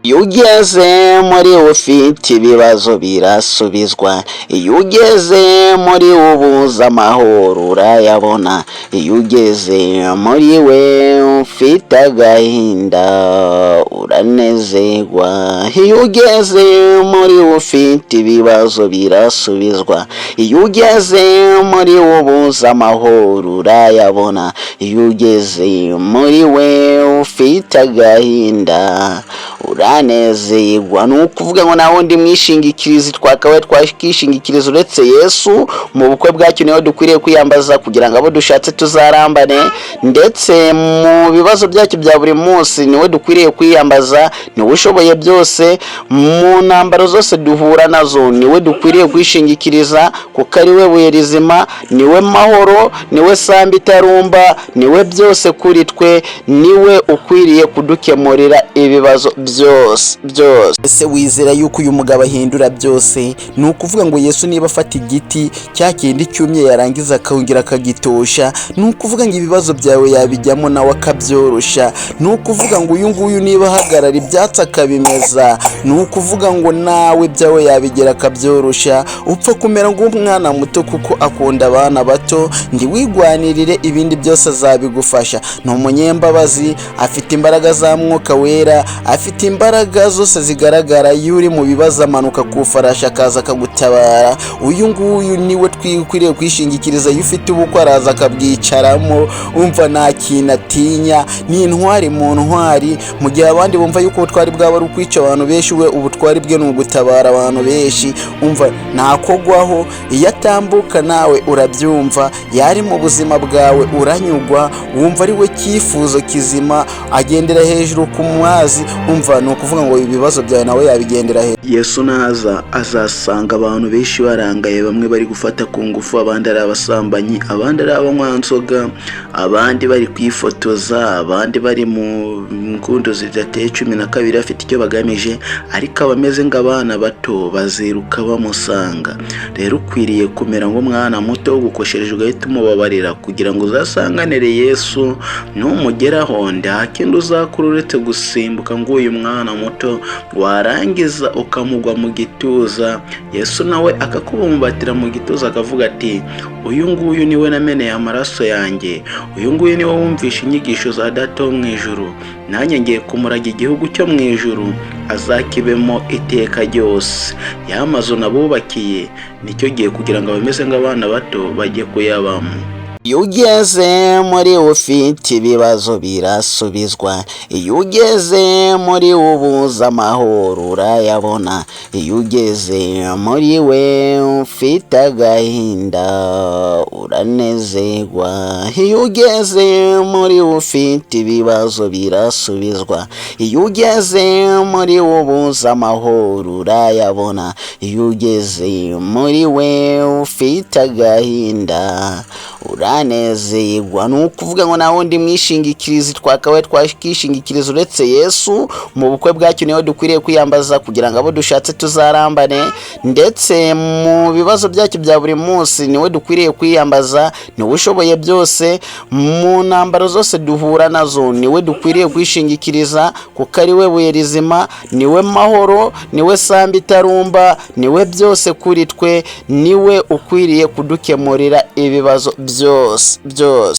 Iyo ugeze muri we ufite ibibazo birasubizwa. Iyo ugeze muri we ubuze amahoro urayabona. Iyo ugeze muri we ufite agahinda uranezerwa. Iyo ugeze muri we ufite ibibazo birasubizwa. Iyo ugeze muri we ubuze amahoro urayabona. Iyo ugeze muri we ufite agahinda uranezerwa. Ni ukuvuga ngo nta wundi mwishingikirizi twakabaye twakishingikiriza uretse Yesu. Mu bukwe bwacu niho dukwiriye kwiyambaza kugira ngo abo dushatse tuzarambane, ndetse mu bibazo byacu bya buri munsi niwe dukwiriye kwiyambaza, niwe ushoboye byose. Mu ntambaro zose duhura nazo niwe dukwiriye kwishingikiriza, kuko ari we buye rizima, niwe mahoro, niwe sambu itarumba, niwe byose kuri twe, niwe ukwiriye kudukemurira ibibazo byose byose. Ese wizera yuko uyu mugabo ahindura byose? Ni ukuvuga ngo Yesu niba afata igiti cya kindi cyumye, yarangiza akongera akagitosha, ni ukuvuga ngo ibibazo byawe yabijyamo nawe akabyorosha. Ni ukuvuga ngo uyu nguyu niba ahagarara ibyatsi akabimeza, ni ukuvuga ngo nawe ibyawe yabigera akabyorosha. Upfa kumera nk'umwana muto, kuko akunda abana bato. Ntiwigwanirire, ibindi byose azabigufasha. Ni umunyembabazi, afite imbaraga za Mwuka Wera, afite imbaraga zose zigaragara. Iyo uri mu bibazo amanuka ku farashi akaza akagutabara. Uyu nguyu niwe twikwiriye kwishingikiriza. Iyo ufite ubukwe araza akabwicaramo. Umva, nta kintu atinya, ni intwari mu ntwari. Mu gihe abandi bumva yuko ubutwari bwabo ari ukwica abantu benshi, we ubutwari bwe ni ugutabara abantu benshi. Umva, ntakogwaho. Iyo atambuka nawe urabyumva, yari mu buzima bwawe uranyugwa, wumva ari we cyifuzo kizima. Agendera hejuru ku mazi. Umva, ni ukuvuga ngo ibibazo byawe nawe yabigendera hejuru. Yesu naza azasanga abantu benshi barangaye, bamwe bari gufata ku ngufu, abandi ari abasambanyi, abandi ari abanywanzoga, abandi bari kwifotoza, abandi bari mu nkundo zidateye 12 bafite icyo bagamije, ariko abameze nk'abana bato baziruka bamusanga. Rero ukwiriye kumera nk'umwana muto ugukoshereje ugahita umubabarira, kugira ngo uzasanganire Yesu. Numugeraho nta kindi uzakora uretse gusimbuka ng'uyu mwana muto, warangiza ukamugwa mu gituza, Yesu nawe akakubumbatira mu gituza, akavuga ati: "Uyu nguyu niwe nameneye amaraso yanjye, uyu nguyu niwe wumvishe inyigisho za Data wo mu ijuru, nanjye ngiye kumuraga igihugu cyo mu ijuru, azakibemo iteka ryose." Ya mazu nabubakiye, nicyo gihe kugira ngo abameze nk'abana bato bajye kuyabamo. Iyo ugeze muri we ufite ibibazo birasubizwa. Iyo ugeze muri we ubuze amahoro urayabona. Iyo ugeze muri we ufite agahinda uranezerwa. Iyo ugeze muri we ufite ibibazo birasubizwa. Iyo ugeze muri we ubuze amahoro urayabona. Iyo ugeze muri we ufite agahinda uranezerwa. Ni ukuvuga ngo nta wundi mwishingikirizi twakabaye twakishingikiriza uretse Yesu. Mu bukwe bwacu niho dukwiriye kwiyambaza kugira ngo abo dushatse tuzarambane, ndetse mu bibazo byacu bya buri munsi niwe dukwiriye kwiyambaza, niwe ushoboye byose. Mu ntambaro zose duhura nazo niwe dukwiriye kwishingikiriza, kuko ari we buye rizima, niwe mahoro, niwe sambu itarumba, niwe byose kuri twe, niwe ukwiriye kudukemurira ibibazo byose byose.